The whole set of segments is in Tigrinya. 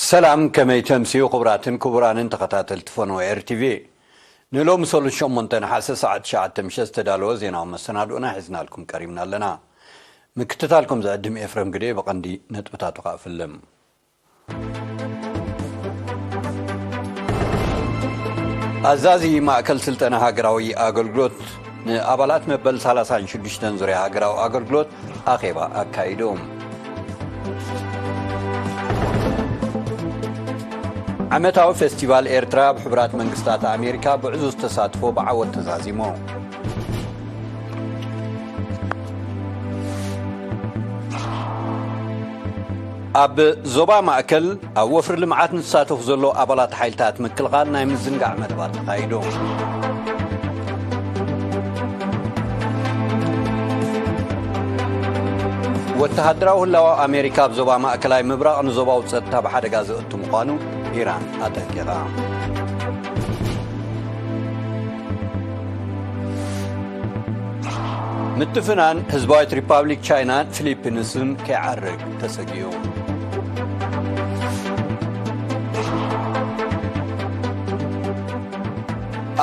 ሰላም፣ ከመይ ተምስዩ ክቡራትን ክቡራንን ተኸታተልቲ ፈነወ ኤር ቲ ቪ? ንሎሚ ሰሉስ ሸሞንተ ነሓሰ ሰዓት ትሽዓተ ምሸት ዝተዳለወ ዜናዊ መሰናድኦና ሒዝናልኩም ቀሪብና ኣለና። ምክትታልኩም ዝዕድም ኤፍረም ግደ፣ ብቐንዲ ነጥብታቱ ከኣ ፍልም። ኣዛዚ ማእከል ስልጠና ሃገራዊ ኣገልግሎት ንኣባላት መበል ሰላሳን ሽዱሽተን ዙርያ ሃገራዊ ኣገልግሎት ኣኼባ ኣካይዱ። ዓመታዊ ፌስቲቫል ኤርትራ ኣብ ሕቡራት መንግስታት ኣሜሪካ ብዕዙዝ ተሳትፎ ብዓወት ተዛዚሙ። ኣብ ዞባ ማእከል ኣብ ወፍሪ ልምዓት ንዝሳተፉ ዘለዉ ኣባላት ሓይልታት ምክልኻል ናይ ምዝንጋዕ መደባት ተኻይዱ። ወተሃደራዊ ህላወ ኣሜሪካ ኣብ ዞባ ማእከላይ ምብራቕ ንዞባዊ ጸጥታ ብሓደጋ ዘእቱ ምዃኑ ኢራን ኣጠንቂቓ። ምትፍናን ህዝባዊት ሪፓብሊክ ቻይናን ፊሊፒንስን ከይዓርግ ተሰጊኡ።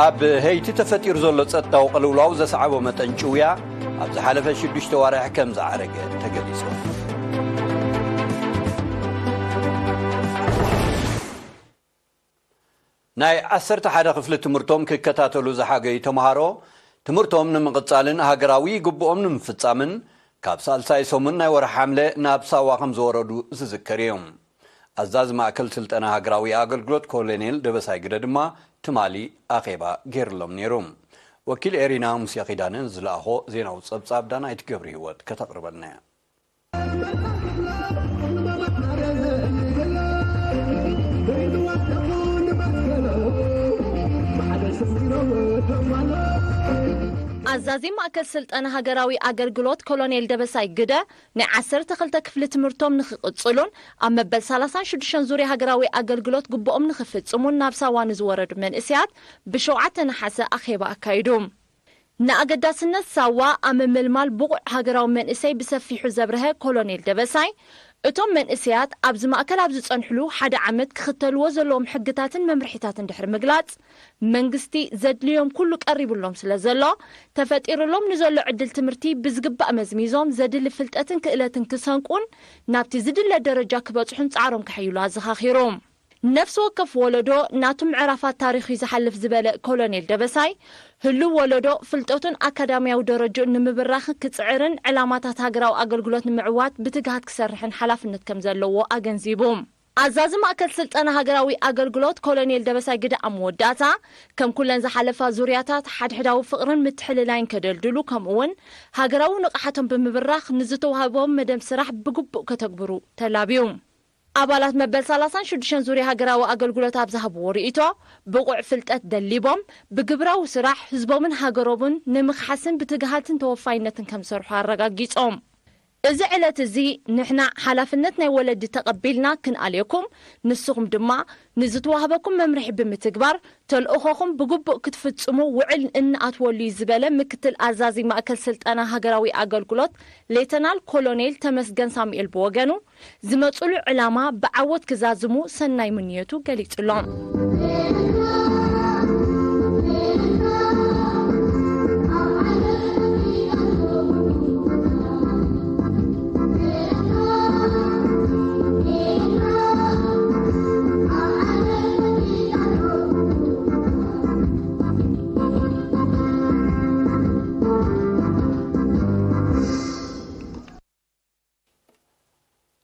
ኣብ ሄይቲ ተፈጢሩ ዘሎ ጸጥታዊ ቅልውላው ዘስዓቦ መጠን ጭውያ ኣብ ዝሓለፈ ሽዱሽተ ዋርሕ ከም ዝዓረገ ተገሊጹ። ናይ ዓሰርተ ሓደ ክፍሊ ትምህርቶም ክከታተሉ ዝሓገዩ ተምሃሮ፣ ትምህርቶም ንምቕጻልን ሃገራዊ ግቡኦም ንምፍጻምን፣ ካብ ሳልሳይ ሰሙን ናይ ወርሒ ሓምለ ናብ ሳዋ ከም ዝወረዱ ዝዝከር እዩ። ኣዛዚ ማእከል ስልጠና ሃገራዊ ኣገልግሎት ኮሎኔል ደበሳይ ግደ ድማ ትማሊ ኣኼባ ገይርሎም ነይሩ። ወኪል ኤሪና ሙሴ ኪዳነ ዝለኣኾ ዜናዊ ጸብጻብ ዳናይት ገብረ ህይወት ከተቕርበልና እያ። ኣዛዚ ማእከል ስልጠና ሃገራዊ ኣገልግሎት ኮሎኔል ደበሳይ ግደ፣ ናይ ዓሰርተ ክልተ ክፍሊ ትምህርቶም ንኽቕጽሉን ኣብ መበል ሰላሳን ሽዱሽተን ዙርያ ሃገራዊ ኣገልግሎት ግቡኦም ንኽፍጽሙን ናብ ሳዋ ንዝወረዱ መንእሰያት ብሸውዓተ ነሓሰ ኣኼባ ኣካይዱ። ንኣገዳስነት ሳዋ ኣብ ምምልማል ብቑዕ ሃገራዊ መንእሰይ ብሰፊሑ ዘብርሀ ኮሎኔል ደበሳይ፣ እቶም መንእሰያት ኣብዚ ማእከል ኣብ ዝጸንሕሉ ሓደ ዓመት ክኽተልዎ ዘለዎም ሕግታትን መምርሒታትን ድሕሪ ምግላጽ፣ መንግስቲ ዘድልዮም ኩሉ ቀሪቡሎም ስለ ዘሎ፣ ተፈጢሩሎም ንዘሎ ዕድል ትምህርቲ ብዝግባእ መዝሚዞም ዘድሊ ፍልጠትን ክእለትን ክሰንቁን ናብቲ ዝድለ ደረጃ ክበጽሑን ጻዕሮም ከሐይሉ ኣዘኻኺሩ። ነፍሲ ወከፍ ወለዶ ናቱ ምዕራፋት ታሪኽ እዩ ዝሓልፍ ዝበለ ኮሎኔል ደበሳይ፣ ህሉው ወለዶ ፍልጠቱን ኣካዳሚያዊ ደረጅኡን ንምብራኽ ክጽዕርን ዕላማታት ሃገራዊ ኣገልግሎት ንምዕዋት ብትግሃት ክሰርሕን ሓላፍነት ከም ዘለዎ ኣገንዚቡ። ኣዛዚ ማእከል ስልጠና ሃገራዊ ኣገልግሎት ኮሎኔል ደበሳይ ግደ ኣብ መወዳእታ፣ ከም ኩለን ዝሓለፋ ዙርያታት ሓድሕዳዊ ፍቕርን ምትሕልላይን ከደልድሉ፣ ከምኡ'ውን ሃገራዊ ንቕሓቶም ብምብራኽ ንዝተዋህቦም መደብ ስራሕ ብግቡእ ከተግብሩ ተላብዩ። ኣባላት መበል ሰላሳን ሽዱሽተን ዙርያ ሃገራዊ ኣገልግሎት ኣብ ዝሃብዎ ርእይቶ፣ ብቑዕ ፍልጠት ደሊቦም ብግብራዊ ስራሕ ህዝቦምን ሃገሮምን ንምኽሓስን ብትግሃትን ተወፋይነትን ከም ዝሰርሑ ኣረጋጊጾም። እዚ ዕለት እዚ ንሕና ሓላፍነት ናይ ወለዲ ተቐቢልና ክንኣልየኩም፣ ንስኹም ድማ ንዝተዋህበኩም መምርሒ ብምትግባር ተልእኾኹም ብግቡእ ክትፍጽሙ ውዕል እንኣትወሉ እዩ ዝበለ ምክትል ኣዛዚ ማእከል ስልጠና ሃገራዊ ኣገልግሎት ሌተናል ኮሎኔል ተመስገን ሳሙኤል ብወገኑ፣ ዝመጹሉ ዕላማ ብዓወት ክዛዝሙ ሰናይ ምንየቱ ገሊጹሎም።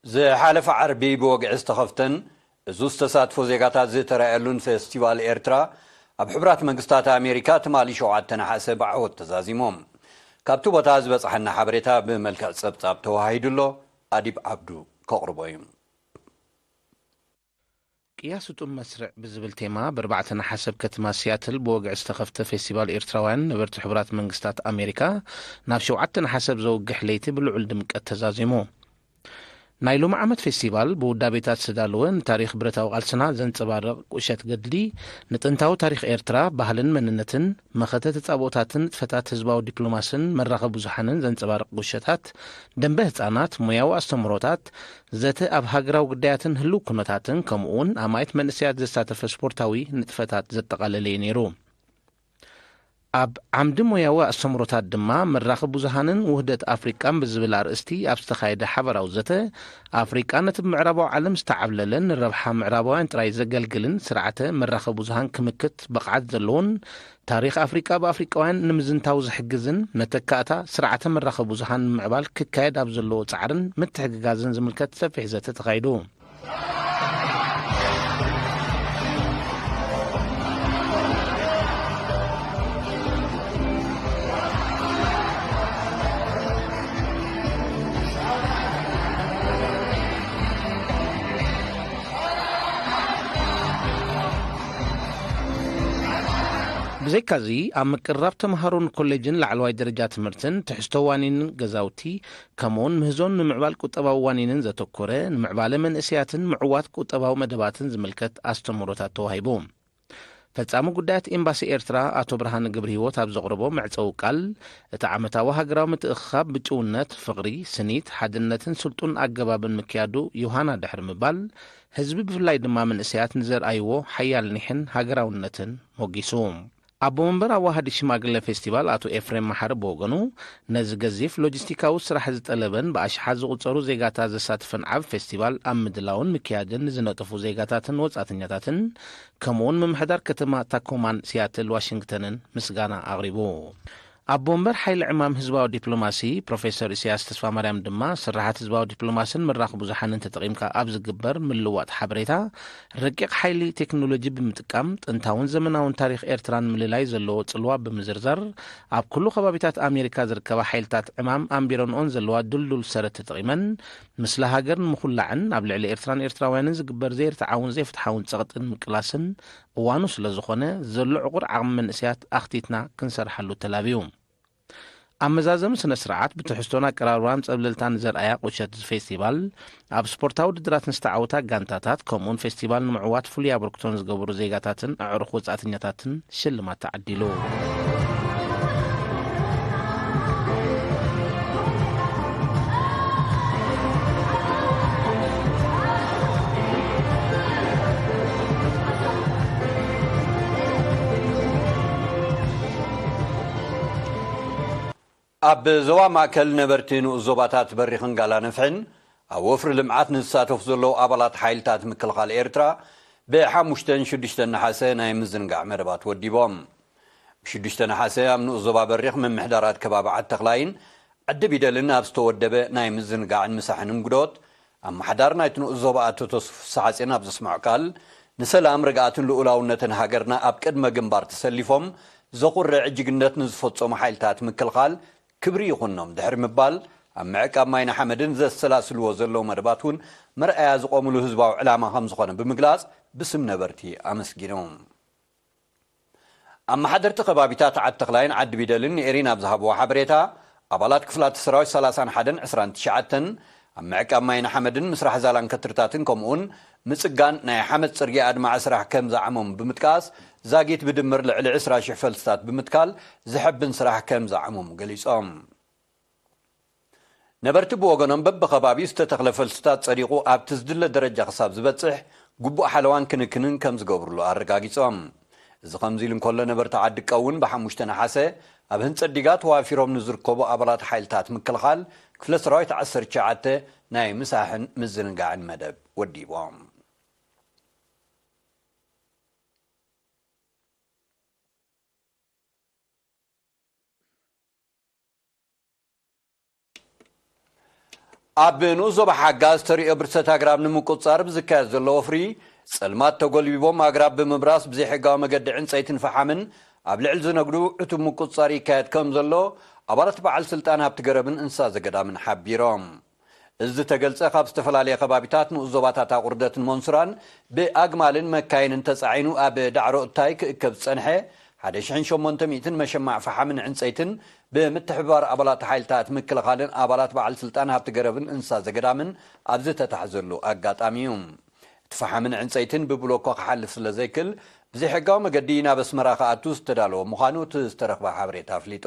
ዝሓለፈ ዓርቢ ብወግዒ ዝተኸፍተን ዕዙዝ ተሳትፎ ዜጋታት ዝተራእየሉን ፌስቲቫል ኤርትራ ኣብ ሕቡራት መንግስታት ኣሜሪካ ትማሊ ሸውዓተ ነሓሰ ብዓወት ተዛዚሞም። ካብቲ ቦታ ዝበጽሓና ሓበሬታ ብመልክዕ ጸብጻብ ተወሃሂዱ ኣሎ። ኣዲብ ዓብዱ ከቕርቦ እዩ። ቅያ ስጡም መስርዕ ብዝብል ቴማ ብኣርባዕተ ነሓሰ ኣብ ከተማ ሲያትል ብወግዒ ዝተኸፍተ ፌስቲቫል ኤርትራውያን ነበርቲ ሕቡራት መንግስታት ኣሜሪካ ናብ ሸውዓተ ነሓሰ ኣብ ዘውግሕ ለይቲ ብልዑል ድምቀት ተዛዚሙ። ናይ ሎሚ ዓመት ፌስቲቫል ብውዳቤታት ዝተዳለወ ንታሪኽ ብረታዊ ቃልስና ዘንጸባርቕ ቁሸት ገድሊ፣ ንጥንታዊ ታሪኽ ኤርትራ፣ ባህልን መንነትን፣ መኸተ ተጻብኦታትን ንጥፈታት ህዝባዊ ዲፕሎማስን መራኸቢ ብዙሓንን ዘንጸባርቕ ቁሸታት፣ ደንበ ህጻናት፣ ሞያዊ ኣስተምህሮታት፣ ዘተ ኣብ ሃገራዊ ጉዳያትን ህሉው ኩነታትን፣ ከምኡ'ውን ኣማኢት መንእሰያት ዘሳተፈ ስፖርታዊ ንጥፈታት ዘጠቓለለ እዩ ነይሩ። ኣብ ዓምዲ ሞያዊ ኣስተምህሮታት ድማ፣ መራኸቢ ብዙሃንን ውህደት ኣፍሪቃን ብዝብል ኣርእስቲ ኣብ ዝተኻየደ ሓበራዊ ዘተ፣ ኣፍሪቃ ነቲ ብምዕራባዊ ዓለም ዝተዓብለለን ንረብሓ ምዕራባውያን ጥራይ ዘገልግልን ስርዓተ መራኸቢ ብዙሃን ክምክት ብቕዓት ዘለዎን፣ ታሪኽ ኣፍሪቃ ብኣፍሪቃውያን ንምዝንታው ዝሕግዝን፣ መተካእታ ስርዓተ መራኸቢ ብዙሃን ንምዕባል ክካየድ ኣብ ዘለዎ ጻዕርን ምትሕግጋዝን ዝምልከት ሰፊሕ ዘተ ተኻይዱ። ብዘይካዚ፣ ኣብ ምቅርራብ ተምሃሮን ኮሌጅን ላዕለዋይ ደረጃ ትምህርትን፣ ትሕዝቶ ዋኒንን ገዛውቲ፣ ከምኡውን ምህዞን ንምዕባል ቁጠባዊ ዋኒንን ዘተኮረ፣ ንምዕባለ መንእሰያትን ምዕዋት ቁጠባዊ መደባትን ዝምልከት ኣስተምህሮታት ተዋሂቡ። ፈጻሚ ጉዳያት ኤምባሲ ኤርትራ ኣቶ ብርሃነ ገብረሂወት ኣብ ዘቕረቦ መዕጸዊ ቃል፣ እቲ ዓመታዊ ሃገራዊ ምትእኽኻብ ብጭውነት፣ ፍቕሪ፣ ስኒት፣ ሓድነትን ስልጡን ኣገባብን ምክያዱ ዮሃና ድሕሪ ምባል፣ ህዝቢ ብፍላይ ድማ መንእሰያት ንዘርኣይዎ ሓያል ኒሕን ሃገራውነትን ሞጊሱ። ኣቦ መንበር ኣዋሃዲ ሽማግለ ፌስቲቫል ኣቶ ኤፍሬም መሓሪ ብወገኑ፣ ነዚ ገዚፍ ሎጂስቲካዊ ስራሕ ዝጠለበን ብኣሽሓት ዝቑጸሩ ዜጋታት ዘሳተፈን ዓቢ ፌስቲቫል ኣብ ምድላውን ምክያድን ንዝነጥፉ ዜጋታትን ወጻእተኛታትን፣ ከምኡውን ምምሕዳር ከተማ ታኮማን ሲያትል ዋሽንግተንን ምስጋና ኣቕሪቡ። ኣቦ መንበር ሓይሊ ዕማም ህዝባዊ ዲፕሎማሲ ፕሮፌሰር ኢሳያስ ተስፋማርያም ድማ፣ ስራሓት ህዝባዊ ዲፕሎማስን ምራኽ ብዙሓንን ተጠቒምካ ኣብ ዝግበር ምልዋጥ ሓበሬታ፣ ረቂቕ ሓይሊ ቴክኖሎጂ ብምጥቃም፣ ጥንታውን ዘመናውን ታሪኽ ኤርትራ ንምልላይ ዘለዎ ጽልዋ ብምዝርዛር፣ ኣብ ኩሉ ከባቢታት ኣሜሪካ ዝርከባ ሓይልታት ዕማም ኣንቢረንኦን ዘለዋ ድልዱል ሰረት ተጠቒመን፣ ምስለ ሃገር ንምኹላዕን ኣብ ልዕሊ ኤርትራን ኤርትራውያንን ዝግበር ዘይርትዓውን ዘይፍትሓውን ጸቕጥን ምቅላስን እዋኑ ስለ ዝኾነ፣ ዘሎ ዕቑር ዓቕሚ መንእሰያት ኣኽቲትና ክንሰርሓሉ ተላብዩ። ኣብ መዛዘሚ ስነ ስርዓት፣ ብትሕዝቶን ኣቀራርባን ጸብለልታን ዘርኣያ ቁሸት እዚ ፌስቲቫል፣ ኣብ ስፖርታዊ ውድድራትን ዝተዓወታ ጋንታታት፣ ከምኡውን ፌስቲቫል ንምዕዋት ፍሉይ ኣበርክቶን ዝገበሩ ዜጋታትን ኣዕሩኽ ወጻእተኛታትን ሽልማት ተዓዲሉ። ኣብ ዞባ ማእከል ነበርቲ ንኡስ ዞባታት በሪኽን ጋላ ነፍሕን ኣብ ወፍሪ ልምዓት ንዝሳተፉ ዘለዉ ኣባላት ሓይልታት ምክልኻል ኤርትራ፣ ብሓሙሽተን ሽዱሽተን ነሓሰ ናይ ምዝንጋዕ መደባት ወዲቦም። ብሽዱሽተ ነሓሰ ኣብ ንኡስ ዞባ በሪኽ ምምሕዳራት ከባቢ ዓድ ተኽላይን ዓዲ ቢደልን ኣብ ዝተወደበ ናይ ምዝንጋዕን ምሳሕን እንግዶት፣ ኣመሓዳሪ ናይቲ ንኡስ ዞባ ኣቶ ተስፉ ፍስሓጽዮን ኣብ ዘስምዖ ቃል፣ ንሰላም፣ ርግኣትን ልኡላውነትን ሃገርና ኣብ ቅድመ ግንባር ተሰሊፎም ዘኹርዕ ጅግነት ንዝፈጸሙ ሓይልታት ምክልኻል ክብሪ ይኹኖም ድሕሪ ምባል፣ ኣብ ምዕቃብ ማይን ሓመድን ዘሰላስልዎ ዘለዉ መደባት እውን መርኣያ ዝቖምሉ ህዝባዊ ዕላማ ከም ዝኾነ ብምግላጽ፣ ብስም ነበርቲ ኣመስጊኖም። ኣመሓደርቲ ከባቢታት ዓድ ተኽላይን ዓዲ ቢደልን ንኤሪና ኣብ ዝሃብዎ ሓበሬታ፣ ኣባላት ክፍላት ሰራዊት ሰላሳን ሓደን ዕስራን ትሽዓተን ኣብ ምዕቃብ ማይን ሓመድን ምስራሕ ዛላን ከትርታትን ከምኡውን ምጽጋን ናይ ሓመድ ጽርግያ ኣድማዒ ስራሕ ከም ዝዓሞም ብምጥቃስ፣ ዛጊት ብድምር ልዕሊ ዕስራ ሽሕ ፈልስታት ብምትካል ዘሐብን ስራሕ ከም ዝዓሞም ገሊጾም። ነበርቲ ብወገኖም፣ በብኸባቢኡ ዝተተኽለ ፈልስታት ጸዲቑ ኣብቲ ዝድለ ደረጃ ክሳብ ዝበጽሕ ግቡእ ሓለዋን ክንክንን ከም ዝገብርሉ ኣረጋጊጾም። እዚ ከምዚ ኢሉ እንከሎ፣ ነበርቲ ዓዲ ቀውን ብሓሙሽተ ነሓሰ ኣብ ህንጸት ዲጋ ተዋፊሮም ንዝርከቡ ኣባላት ሓይልታት ምክልኻል ክፍለ ሰራዊት ዓሰርተ ትሽዓተ ናይ ምሳሕን ምዝንጋዕን መደብ ወዲቦም። ኣብ ንኡስ ዞባ ሓጋዝ ተርእዮ ብርሰት ኣግራብ ንምቁጽጻር ብዝካየድ ዘሎ ወፍሪ፣ ጸልማት ተጎልቢቦም ኣግራብ ብምብራስ ብዘይሕጋዊ መገዲ ዕንጸይትን ፈሓምን ኣብ ልዕሊ ዝነግዱ ዕቱብ ምቁጽጻር ይካየድ ከም ዘሎ ኣባላት በዓል ስልጣን ሃብቲ ገረብን እንስሳ ዘገዳምን ሓቢሮም። እዚ ዝተገልጸ ካብ ዝተፈላለየ ከባቢታት ንኡስ ዞባታት ኣቑርደትን መንሱራን ብኣግማልን መካይንን ተጻዒኑ ኣብ ዳዕሮ እታይ ክእከብ ዝጸንሐ ሓደ ሽሕን ሸሞንተ ሚእትን መሸማዕ ፈሓምን ዕንጸይትን ብምትሕብባር ኣባላት ሓይልታት ምክልኻልን ኣባላት በዓል ስልጣን ሃብቲ ገረብን እንስሳ ዘገዳምን ኣብ ዝተታሕዘሉ ኣጋጣሚ እዩ። እቲ ፈሓምን ዕንፀይትን ብብሎኮ ክሓልፍ ስለ ዘይክል፣ ብዘይሕጋዊ መገዲ ናብ ኣስመራ ክኣቱ ዝተዳለወ ምዃኑ እቲ ዝተረኽበ ሓበሬታ ኣፍሊጡ።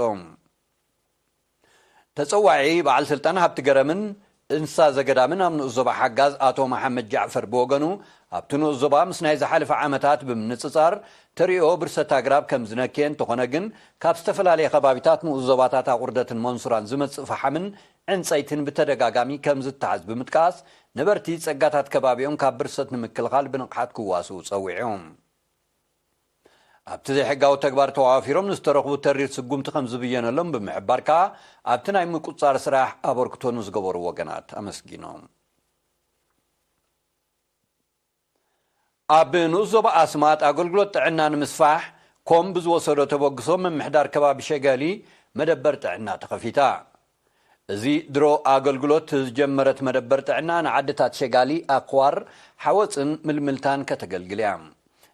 ተጸዋዒ በዓል ስልጣን ሃብቲ ገረምን እንስሳ ዘገዳምን ኣብ ንኡስ ዞባ ሓጋዝ ኣቶ መሓመድ ጃዕፈር ብወገኑ፣ ኣብቲ ንኡስ ዞባ ምስ ናይ ዝሓለፈ ዓመታት ብምንጽጻር ተሪኦ ብርሰት ኣግራብ ከም ዝነክየ እንተኾነ ግን፣ ካብ ዝተፈላለየ ከባቢታት ንኡስ ዞባታት ኣቑርደትን መንሱራን ዝመጽእ ፈሓምን ዕንጸይትን ብተደጋጋሚ ከም ዝተሓዝ ብምጥቃስ፣ ነበርቲ ጸጋታት ከባቢኦም ካብ ብርሰት ንምክልኻል ብንቕሓት ክዋስኡ ጸዊዑ። ኣብቲ ዘይሕጋዊ ተግባር ተዋፊሮም ንዝተረኽቡ ተሪር ስጉምቲ ከም ዝብየነሎም ብምሕባር ከኣ፣ ኣብቲ ናይ ምቁጽጻር ስራሕ ኣበርክቶ ንዝገበሩ ወገናት ኣመስጊኖም። ኣብ ንኡስ ዞባ ኣስማጥ ኣገልግሎት ጥዕና ንምስፋሕ ኮም ብዝወሰዶ ተበግሶ፣ ምምሕዳር ከባቢ ሸጋሊ መደበር ጥዕና ተኸፊታ። እዚ ድሮ ኣገልግሎት ዝጀመረት መደበር ጥዕና ንዓድታት ሸጋሊ፣ ኣኽዋር፣ ሓወፅን ምልምልታን ከተገልግል እያ።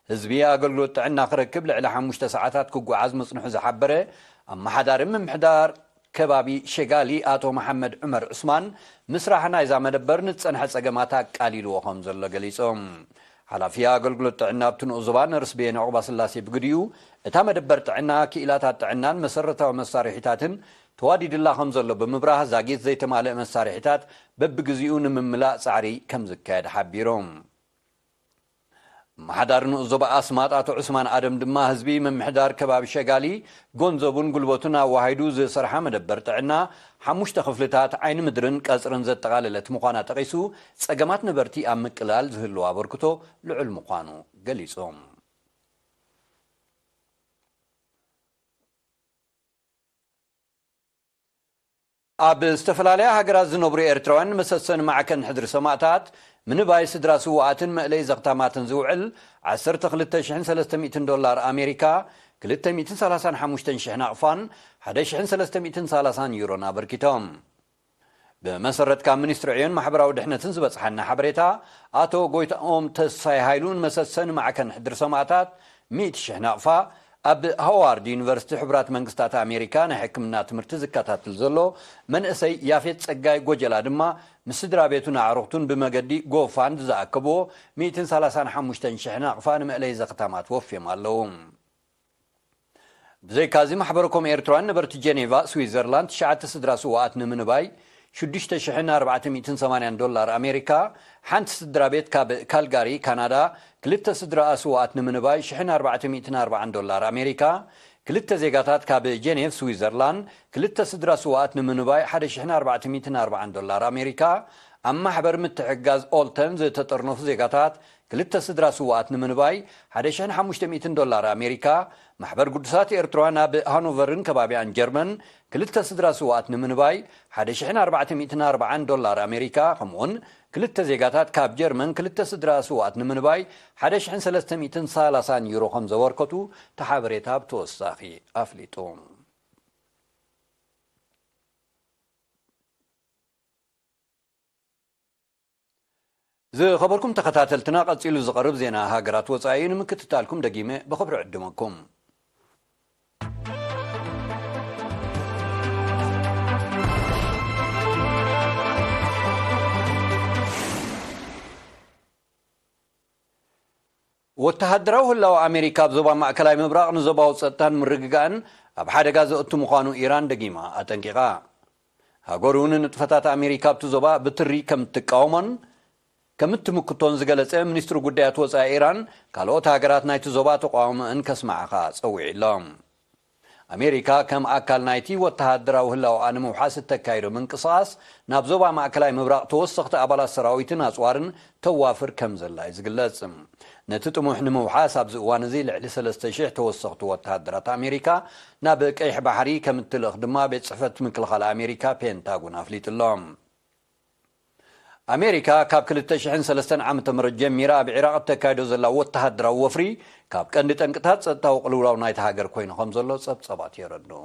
ህዝቢ ኣገልግሎት ጥዕና ክረክብ ልዕሊ ሓሙሽተ ሰዓታት ክጓዓዝ ምጽንሑ ዝሓበረ ኣመሓዳሪ ምምሕዳር ከባቢ ሸጋሊ ኣቶ መሓመድ ዑመር ዑስማን፣ ምስራሕ ናይዛ መደበር ንዝጸንሐ ጸገማት ኣቃሊልዎ ከም ዘሎ ገሊጾም። ሓላፊ ኣገልግሎት ጥዕና ኣብቲ ንኡስ ዞባ ነርስ ቤን ዕቑባ ስላሴ ብግዲኡ፣ እታ መደበር ጥዕና ክኢላታት ጥዕናን መሰረታዊ መሳርሒታትን ተዋዲድላ ከም ዘሎ ብምብራህ፣ ዛጊት ዘይተማልአ መሳርሒታት በብግዜኡ ንምምላእ ጻዕሪ ከም ዝካየድ ሓቢሮም። ኣመሓዳሪ ንኡስ ዞባ ኣስማጥ ኣቶ ዑስማን ኣደም ድማ፣ ህዝቢ ምምሕዳር ከባቢ ሸጋሊ ገንዘቡን ጉልበቱን ኣዋሃሂዱ ዝሰርሓ መደበር ጥዕና፣ ሓሙሽተ ክፍልታት፣ ዓይኒ ምድርን ቀጽርን ዘጠቓለለት ምዃና ጠቒሱ፣ ጸገማት ነበርቲ ኣብ ምቅላል ዝህልዎ ኣበርክቶ ልዑል ምዃኑ ገሊጾም። ኣብ ዝተፈላለያ ሃገራት ዝነብሩ ኤርትራውያን ንመሰሰኒ ማዕከን ሕድሪ ሰማእታት፣ ምንባይ ስድራ ስውኣትን መእለዪ ዘኽታማትን ዝውዕል ዓሰርተ ክልተ ሽሕን ሰለስተ ሚእትን ዶላር ኣሜሪካ፣ ክልተ ሚእትን ሰላሳን ሓሙሽተን ሽሕ ናቕፋን ሓደ ሽሕን ሰለስተ ሚእትን ሰላሳን ዩሮን ኣበርኪቶም። ብመሰረት ካብ ሚኒስትሪ ዕዮን ማሕበራዊ ድሕነትን ዝበጽሓና ሓበሬታ፣ ኣቶ ጎይታኦም ተስፋይ ሃይሉ ንመሰሰኒ ማዕከን ሕድሪ ሰማእታት ሚእቲ ሽሕ ናቕፋ፣ ኣብ ሃዋርድ ዩኒቨርሲቲ ሕቡራት መንግስታት ኣሜሪካ ናይ ሕክምና ትምህርቲ ዝከታተል ዘሎ መንእሰይ ያፌት ጸጋይ ጎጀላ ድማ፣ ምስ ስድራ ቤቱን ኣዕሩኽቱን ብመገዲ ጎፋንድ ዝኣከብዎ ሚእትን ሰላሳን ሓሙሽተን ሽሕ ናቕፋ ንመእለይ ዘኽታማት ወፍዮም ኣለዉ። ብዘይካዚ፣ ማሕበረ ኮም ኤርትራውያን ነበርቲ ጀኔቫ፣ ስዊዘርላንድ፣ ትሽዓተ ስድራ ስውኣት ንምንባይ ሽዱሽተ ሽሕን ኣርባዕተ ሚእትን ሰማንያን ዶላር ኣሜሪካ፣ ሓንቲ ስድራ ቤት ካብ ካልጋሪ፣ ካናዳ፣ ክልተ ስድራ ስውኣት ንምንባይ ሽሕን ኣርባዕተ ሚእትን ኣርባዓን ዶላር ኣሜሪካ፣ ክልተ ዜጋታት ካብ ጀኔቭ፣ ስዊዘርላንድ፣ ክልተ ስድራ ስውኣት ንምንባይ ሓደ ሽሕን ኣርባዕተ ሚእትን ኣርባዓን ዶላር ኣሜሪካ፣ ኣብ ማሕበር ምትሕግጋዝ ኦልተን ዝተጠርነፉ ዜጋታት ክልተ ስድራ ስውኣት ንምንባይ ሓደ ሽሕን ሓሙሽተ ሚእትን ዶላር ኣሜሪካ፣ ማሕበር ግዱሳት ኤርትራውያን ኣብ ሃኖቨርን ከባቢኣን ጀርመን ክልተ ስድራ ስውኣት ንምንባይ ሓደ ሽሕን ኣርባዕተ ሚእትን ኣርባዓን ዶላር ኣሜሪካ፣ ከምኡውን ክልተ ዜጋታት ካብ ጀርመን ክልተ ስድራ ስውኣት ንምንባይ ሓደ ሽሕን ሰለስተ ሚእትን ሰላሳን ዩሮ ከም ዘበርከቱ እቲ ሓበሬታ ብተወሳኺ ኣፍሊጡ። ዝኸበርኩም ተኸታተልትና፣ ቀጺሉ ዝቐርብ ዜና ሃገራት ወጻኢ እዩ። ንምክትታልኩም ደጊመ ብኽብሪ ዕድመኩም። ወተሃደራዊ ህላወ ኣሜሪካ ኣብ ዞባ ማእከላይ ምብራቕ ንዞባዊ ጸጥታን ምርግጋእን ኣብ ሓደጋ ዘእቱ ምዃኑ ኢራን ደጊማ ኣጠንቂቓ። ሃገሩ ንንጥፈታት ኣሜሪካ ኣብቲ ዞባ ብትሪ ከም እትቃወሞን ከም እትምክቶን ዝገለጸ ሚኒስትሪ ጉዳያት ወጻኢ ኢራን፣ ካልኦት ሃገራት ናይቲ ዞባ ተቃውሞአን ከስምዓ ከኣ ጸዊዑ ኣሎ። ኣሜሪካ ከም ኣካል ናይቲ ወተሃደራዊ ህላወኣ ንምውሓስ እተካይዶ ምንቅስቓስ፣ ናብ ዞባ ማእከላይ ምብራቕ ተወሰኽቲ ኣባላት ሰራዊትን ኣጽዋርን ተዋፍር ከም ዘላ እዩ ዝግለጽ። ነቲ ጥሙሕ ንምውሓስ ኣብዚ እዋን እዚ ልዕሊ ሰለስተ ሽሕ ተወሰኽቲ ወተሃደራት ኣሜሪካ ናብ ቀይሕ ባሕሪ ከም እትልእኽ ድማ ቤት ጽሕፈት ምክልኻል ኣሜሪካ ፔንታጎን ኣፍሊጡ ኣሎ። ኣሜሪካ ካብ ክልተ ሽሕን ሰለስተን ዓመተ ምህረት ጀሚራ ኣብ ዒራቕ እተካይዶ ዘላ ወተሃደራዊ ወፍሪ፣ ካብ ቀንዲ ጠንቅታት ጸጥታዊ ቅልውላው ናይታ ሃገር ኮይኑ ከም ዘሎ ጸብጻባት የረድኡ።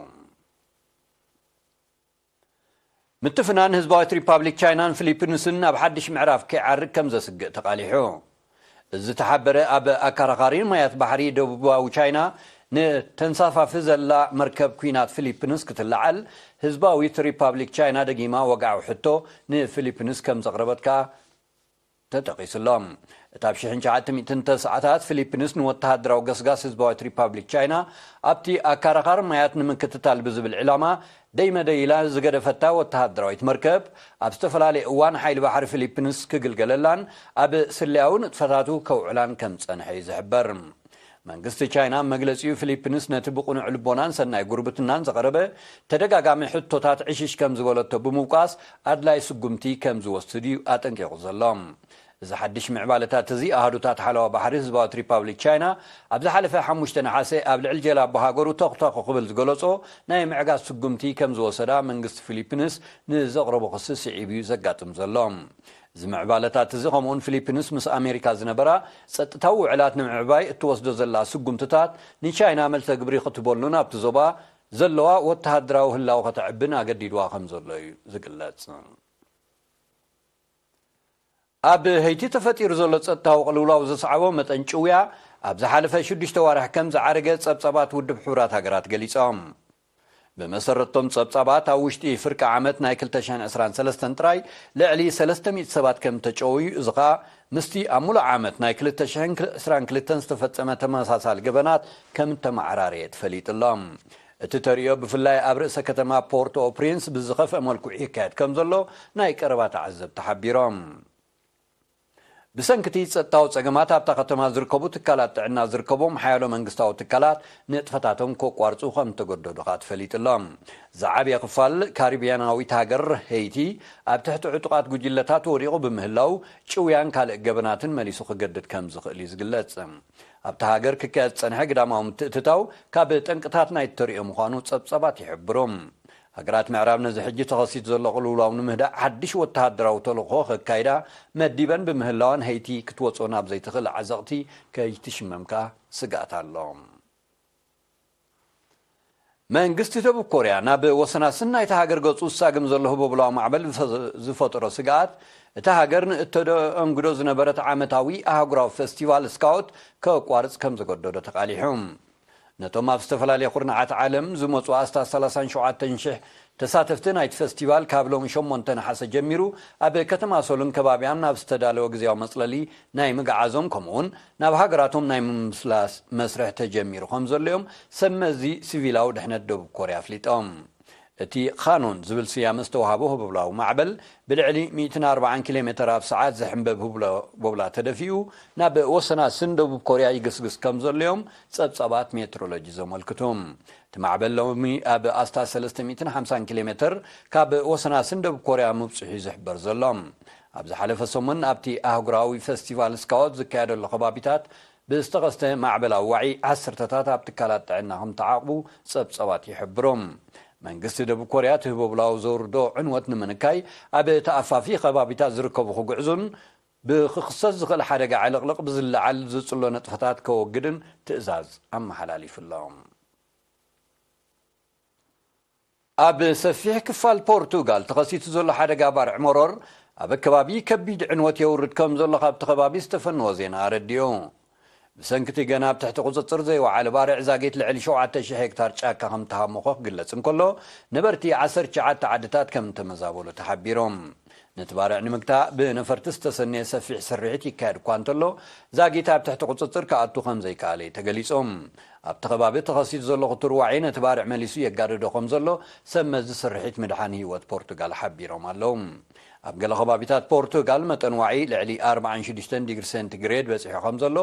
ምትፍናን ህዝባዊት ሪፓብሊክ ቻይናን ፊሊፒንስን ናብ ሓድሽ ምዕራፍ ከይዓርግ ከም ዘስግእ ተቓሊሑ። እዚ ዝተሓበረ ኣብ ኣከራኻሪ ማያት ባሕሪ ደቡባዊ ቻይና ንተንሳፋፊ ዘላ መርከብ ኲናት ፊሊፕንስ ክትለዓል ህዝባዊት ሪፓብሊክ ቻይና ደጊማ ወግዓዊ ሕቶ ንፊሊፕንስ ከም ዘቕረበት ከኣ ተጠቒሱ ኣሎ። እታ ኣብ ሽሕን ትሽዓተ ሚእትን ተስዓታት ፊሊፕንስ ንወተሃደራዊ ገስጋስ ህዝባዊት ሪፓብሊክ ቻይና ኣብቲ ኣካራኻሪ ማያት ንምክትታል ብዝብል ዕላማ ደይመደይ ኢላ ዝገደፈታ ወተሃደራዊት መርከብ፣ ኣብ ዝተፈላለየ እዋን ሓይሊ ባሕሪ ፊሊፕንስ ክግልገለላን ኣብ ስለያዊ ንጥፈታቱ ከውዕላን ከም ዝጸንሐ እዩ ዝሕበር። መንግስቲ ቻይና ኣብ መግለጺኡ፣ ፊሊፕንስ ነቲ ብቕኑዕ ልቦናን ሰናይ ጉርብትናን ዝቐረበ ተደጋጋሚ ሕቶታት ዕሽሽ ከም ዝበለቶ ብምውቃስ፣ ኣድላይ ስጉምቲ ከም ዝወስድ እዩ ኣጠንቂቑ ዘሎ። እዚ ሓድሽ ምዕባለታት እዚ፣ ኣሃዱታት ሓለዋ ባሕሪ ህዝባዊት ሪፓብሊክ ቻይና ኣብ ዝሓለፈ ሓሙሽተ ነሓሰ ኣብ ልዕሊ ጀላቡ ሃገሩ ተኹተኹ ክብል ዝገለጾ ናይ ምዕጋት ስጉምቲ ከም ዝወሰዳ መንግስቲ ፊሊፕንስ ንዘቕረቦ ክሲ ስዒቡ እዩ ዘጋጥም ዘሎ። እዚ ምዕባለታት እዚ፣ ከምኡውን ፊሊፕንስ ምስ ኣሜሪካ ዝነበራ ጸጥታዊ ውዕላት ንምዕባይ እትወስዶ ዘላ ስጉምትታት፣ ንቻይና መልሰ ግብሪ ክትበሉን ኣብቲ ዞባ ዘለዋ ወተሃደራዊ ህላወ ከተዕብን ኣገዲድዋ ከም ዘሎ እዩ ዝግለጽ። ኣብ ሄይቲ ተፈጢሩ ዘሎ ጸጥታዊ ቅልውላው ዘስዓቦ መጠን ጭውያ ኣብ ዝሓለፈ ሽዱሽተ ዋርሕ ከም ዝዓረገ ጸብጻባት ውድብ ሕቡራት ሃገራት ገሊጾም። ብመሰረቶም ጸብጻባት፣ ኣብ ውሽጢ ፍርቂ ዓመት ናይ ክልተ ሽሕን ዕስራን ሰለስተን ጥራይ ልዕሊ ሰለስተ ሚእቲ ሰባት ከም ተጨውዩ፣ እዚ ኸኣ ምስቲ ኣብ ሙሉእ ዓመት ናይ ክልተ ሽሕን ዕስራን ክልተን ዝተፈጸመ ተመሳሳሊ ገበናት ከም እተመዓራረየ ተፈሊጡ ኣሎ። እቲ ተርእዮ ብፍላይ ኣብ ርእሰ ከተማ ፖርት ኦ ፕሪንስ ብዝኸፍአ መልክዑ ይካየድ ከም ዘሎ ናይ ቀረባ ተዓዘብቲ ሓቢሮም። ብሰንኪ እቲ ጸጥታዊ ጸገማት፣ ኣብታ ከተማ ዝርከቡ ትካላት ጥዕና ዝርከቦም ሓያሎ መንግስታዊ ትካላት ንጥፈታቶም ከቋርጹ ከም እተገደዱ ከኣ ተፈሊጡ ኣሎ። ዝዓብየ ክፋል ካሪብያናዊት ሃገር ሄይቲ ኣብ ትሕቲ ዕጡቓት ጉጅለታት ወዲቑ ብምህላው፣ ጭውያን ካልእ ገበናትን መሊሱ ክገድድ ከም ዝኽእል እዩ ዝግለጽ። ኣብታ ሃገር ክካየድ ዝጸንሐ ግዳማዊ ምትእትታው ካብ ጠንቅታት ናይቲ ተርእዮ ምዃኑ ጸብጻባት ይሕብሩ። ሃገራት ምዕራብ ነዚ ሕጂ ተኸሲቱ ዘሎ ቅልውላው ንምህዳእ ሓድሽ ወተሃደራዊ ተልእኾ ከካይዳ መዲበን ብምህላወን፣ ሄይቲ ክትወጾ ናብ ዘይትኽእል ዓዘቕቲ ከይትሽመም ከኣ ስግኣት ኣሎ። መንግስቲ ደቡብ ኮርያ ናብ ወሰናስን ናይታ ሃገር ገጹ ዝሳግም ዘሎ ህቦብላዊ ማዕበል ዝፈ-፣ ዝፈጠሮ ስግኣት፣ እታ ሃገር ንእተደኣንግዶ ዝነበረት ዓመታዊ ኣህጉራዊ ፈስቲቫል ስካውት ከቋርጽ ከም ዘገደዶ ተቓሊሑ። ነቶም ኣብ ዝተፈላለየ ኩርናዓት ዓለም ዝመጹ ኣስታት ሰላሳን ሸውዓተን ሽሕ ተሳተፍቲ ናይቲ ፈስቲቫል፣ ካብ ሎሚ ሸሞንተ ነሓሰ ጀሚሩ ኣብ ከተማ ሶልን ከባቢያን ናብ ዝተዳለወ ግዜያዊ መጽለሊ ናይ ምግዓዞም፣ ከምኡውን ናብ ሃገራቶም ናይ ምምላስ መስርሕ ተጀሚሩ ከም ዘሎ እዮም ሰብ መዚ ሲቪላዊ ድሕነት ደቡብ ኮርያ ኣፍሊጦም። እቲ ኻኖን ዝብል ስያመ ዝተዋህቦ ህቦብላዊ ማዕበል፣ ብልዕሊ ሚእትን ኣርባዓን ኪሎ ሜተር ኣብ ሰዓት ዝሕንበብ ህቦብላ ተደፊኡ ናብ ወሰናስን ደቡብ ኮርያ ይግስግስ ከም ዘሎ እዮም ጸብጻባት ሜትሮሎጂ ዘመልክቱ። እቲ ማዕበል ሎሚ ኣብ ኣስታት ሰለስተ ሚእትን ሓምሳን ኪሎ ሜተር ካብ ወሰናስን ደቡብ ኮርያ ምብጽሑ እዩ ዝሕበር ዘሎ። ኣብ ዝሓለፈ ሰሙን ኣብቲ ኣህጉራዊ ፈስቲቫል ስካውት ዝካየደሉ ከባቢታት ብዝተኸስተ ማዕበላዊ ዋዒ፣ ዓሰርተታት ኣብ ትካላት ጥዕና ከም ተዓቕቡ ጸብጻባት ይሕብሩ። መንግስቲ ደቡብ ኮርያ እቲ ህቦብላዊ ዘውርዶ ዕንወት ንምንካይ፣ ኣብ ተኣፋፊ ከባቢታት ዝርከቡ ክግዕዙን ብክኽሰት ዝኽእል ሓደጋ ዕልቕልቕ ብዝለዓል ዝጽሎ ንጥፈታት ከወግድን ትእዛዝ ኣመሓላሊፉ ኣሎ። ኣብ ሰፊሕ ክፋል ፖርቱጋል ተኸሲቱ ዘሎ ሓደጋ ባርዕ መሮር፣ ኣብ ከባቢ ከቢድ ዕንወት የውርድ ከም ዘሎ ካብቲ ከባቢ ዝተፈነወ ዜና ኣረዲኡ። ብሰንኪ እቲ ገና ኣብ ትሕቲ ቁጽጽር ዘይወዓለ ባርዕ፣ ዛጊት ልዕሊ ሸውዓተ ሽሕ ሄክታር ጫካ ከም ተሃሞኸ ክግለጽ እንከሎ፣ ነበርቲ ዓሰርተ ትሽዓተ ዓድታት ከም እተመዛበሉ ተሓቢሮም። ነቲ ባርዕ ንምግታእ ብነፈርቲ ዝተሰነየ ሰፊሕ ስርሒት ይካየድ እኳ እንተሎ፣ ዛጊት ኣብ ትሕቲ ቁጽጽር ክኣቱ ከም ዘይከኣለ እዩ ተገሊጹ። ኣብቲ ከባቢ ተኸሲቱ ዘሎ ክቱር ዋዒ ነቲ ባርዕ መሊሱ የጋድዶ ከም ዘሎ ሰብ መዚ ስርሒት ምድሓን ህይወት ፖርቱጋል ሓቢሮም ኣለዉ። ኣብ ገለ ከባቢታት ፖርቱጋል መጠን ዋዒ ልዕሊ ኣርባዓን ሽዱሽተን ዲግሪ ሴንቲግሬድ በጺሑ ከም ዘሎ፣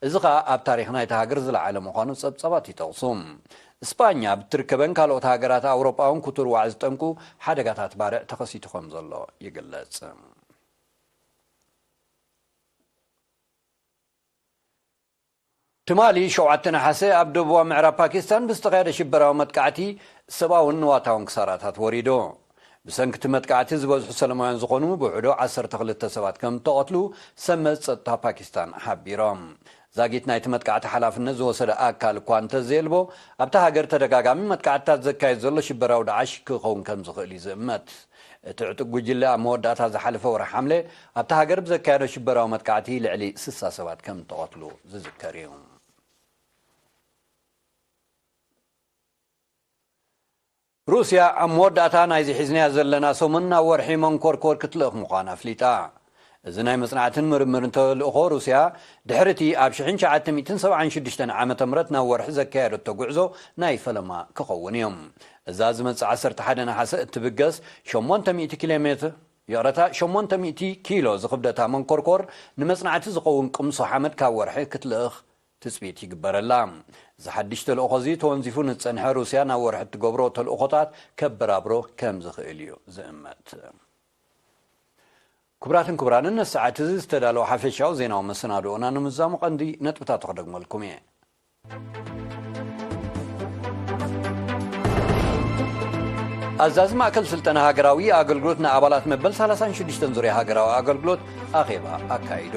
እዚ ኸኣ ኣብ ታሪኽ ናይታ ሃገር ዝለዓለ ምዃኑ ጸብጻባት ይጠቕሱ። እስጳኛ ብትርከበን ካልኦት ሃገራት ኣውሮጳ እውን ክቱር ዋዒ ዝጠንቁ ሓደጋታት ባርዕ ተኸሲቱ ከም ዘሎ ይግለጽ። ትማሊ ሸውዓተ ነሓሰ ኣብ ደቡባዊ ምዕራብ ፓኪስታን ብዝተኻየደ ሽበራዊ መጥቃዕቲ ሰብኣውን ንዋታውን ክሳራታት ወሪዱ። ብሰንኪ እቲ መጥቃዕቲ ዝበዝሑ ሰላማውያን ዝኾኑ ብውሕዱ ዓሰርተ ክልተ ሰባት ከም እተቐትሉ ሰብ መዚ ጸጥታ ፓኪስታን ሓቢሮም። ዛጊት ናይቲ መጥቃዕቲ ሓላፍነት ዝወሰደ ኣካል እኳ እንተዘየልቦ፣ ኣብታ ሃገር ተደጋጋሚ መጥቃዕትታት ዘካየድ ዘሎ ሽበራዊ ዳዕሽ ክኸውን ከም ዝኽእል እዩ ዝእመት። እቲ ዕጡቕ ጉጅለ ኣብ መወዳእታ ዝሓለፈ ወርሒ ሓምለ ኣብታ ሃገር ብዘካየዶ ሽበራዊ መጥቃዕቲ ልዕሊ ስሳ ሰባት ከም እተቐትሉ ዝዝከር እዩ። ሩስያ ኣብ መወዳእታ ናይዚ ሒዝናዮ ዘለና ሰሙን ናብ ወርሒ መንኮርኮር ክትልእኽ ምዃና ኣፍሊጣ። እዚ ናይ መጽናዕትን ምርምርን ተልእኾ ሩስያ፣ ድሕሪ እቲ ኣብ ሽሕን ትሽዓተ ሚእትን ሰብዓን ሽዱሽተን ዓመተ ምህረት ናብ ወርሒ ዘካየደቶ ጉዕዞ ናይ ፈለማ ክኸውን እዩ። እዛ ዝመጽእ ዓሰርተ ሓደ ነሓሰ እትብገስ ሸሞንተ ሚእቲ ኪሎ ሜትር፣ ይቕረታ፣ ሸሞንተ ሚእቲ ኪሎ ዝኽብደታ መንኮርኮር፣ ንመጽናዕቲ ዝኸውን ቅምሶ ሓመድ ካብ ወርሒ ክትልእኽ ትጽቢት ይግበረላ። እዚ ሓድሽ ተልእኾ እዚ ተወንዚፉ ንዝጸንሐ፣ ሩስያ ናብ ወርሒ እትገብሮ ተልእኾታት ከበራብሮ ከም ዝኽእል እዩ ዝእመት። ክቡራትን ክቡራንን፣ ነዚ ሰዓት እዚ ዝተዳለወ ሓፈሻዊ ዜናዊ መሰናድኦና ንምዛሙ ቀንዲ ነጥብታቱ ክደግመልኩም እየ። ኣዛዚ ማእከል ስልጠና ሃገራዊ ኣገልግሎት ንኣባላት መበል ሰላሳን ሽዱሽተን ዙርያ ሃገራዊ ኣገልግሎት ኣኼባ ኣካይዱ።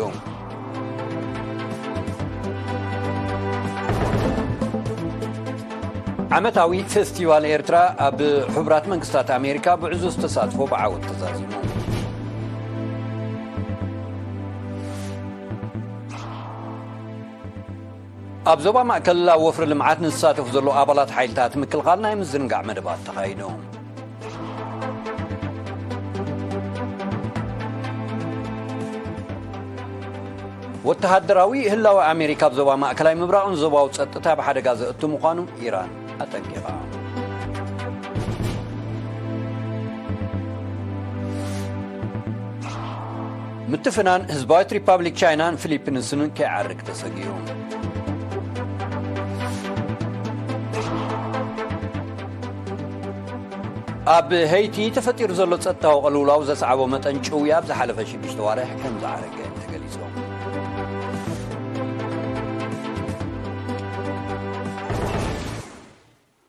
ዓመታዊ ፌስቲቫል ኤርትራ ኣብ ሕቡራት መንግስታት ኣሜሪካ ብዕዙዝ ተሳትፎ ብዓወት ተዛዚሙ። ኣብ ዞባ ማእከል ኣብ ወፍሪ ልምዓት ንዝሳተፉ ዘለዉ ኣባላት ሓይልታት ምክልኻል ናይ ምዝንጋዕ መደባት ተኻይዱ። ወተሃደራዊ ህላወ ኣሜሪካ ኣብ ዞባ ማእከላይ ምብራቕን ዞባዊ ጸጥታ ብሓደጋ ዘእቱ ምዃኑ ኢራን ኣጠንቂቓ። ምትፍናን ህዝባዊት ሪፓብሊክ ቻይናን ፊሊፒንስን ከይዓርግ ተሰጊኡ። ኣብ ሄይቲ ተፈጢሩ ዘሎ ጸጥታዊ ቅልውላው ዘስዓቦ መጠን ጭውያ ኣብ ዝሓለፈ ሽዱሽተ ዋርሕ ከም ዝዓረገ ተገሊጹ።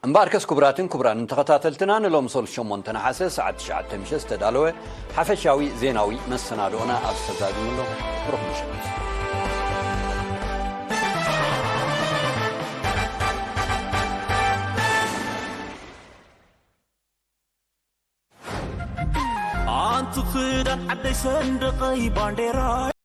እምበኣርከስ ክቡራትን ክቡራንን ተኸታተልትና፣ ንሎሚ ሰሉስ ሸሞንተ ነሓሰ ሰዓት ትሽዓተ ምሸት ዝተዳለወ ሓፈሻዊ ዜናዊ መሰናድኦና ኣብዚ ተዛዚሙ ኣሎ። ብሩኽ ምሸት። ኣንቲ ክዳን ዓደይ ሰንደቐይ ባንዴራ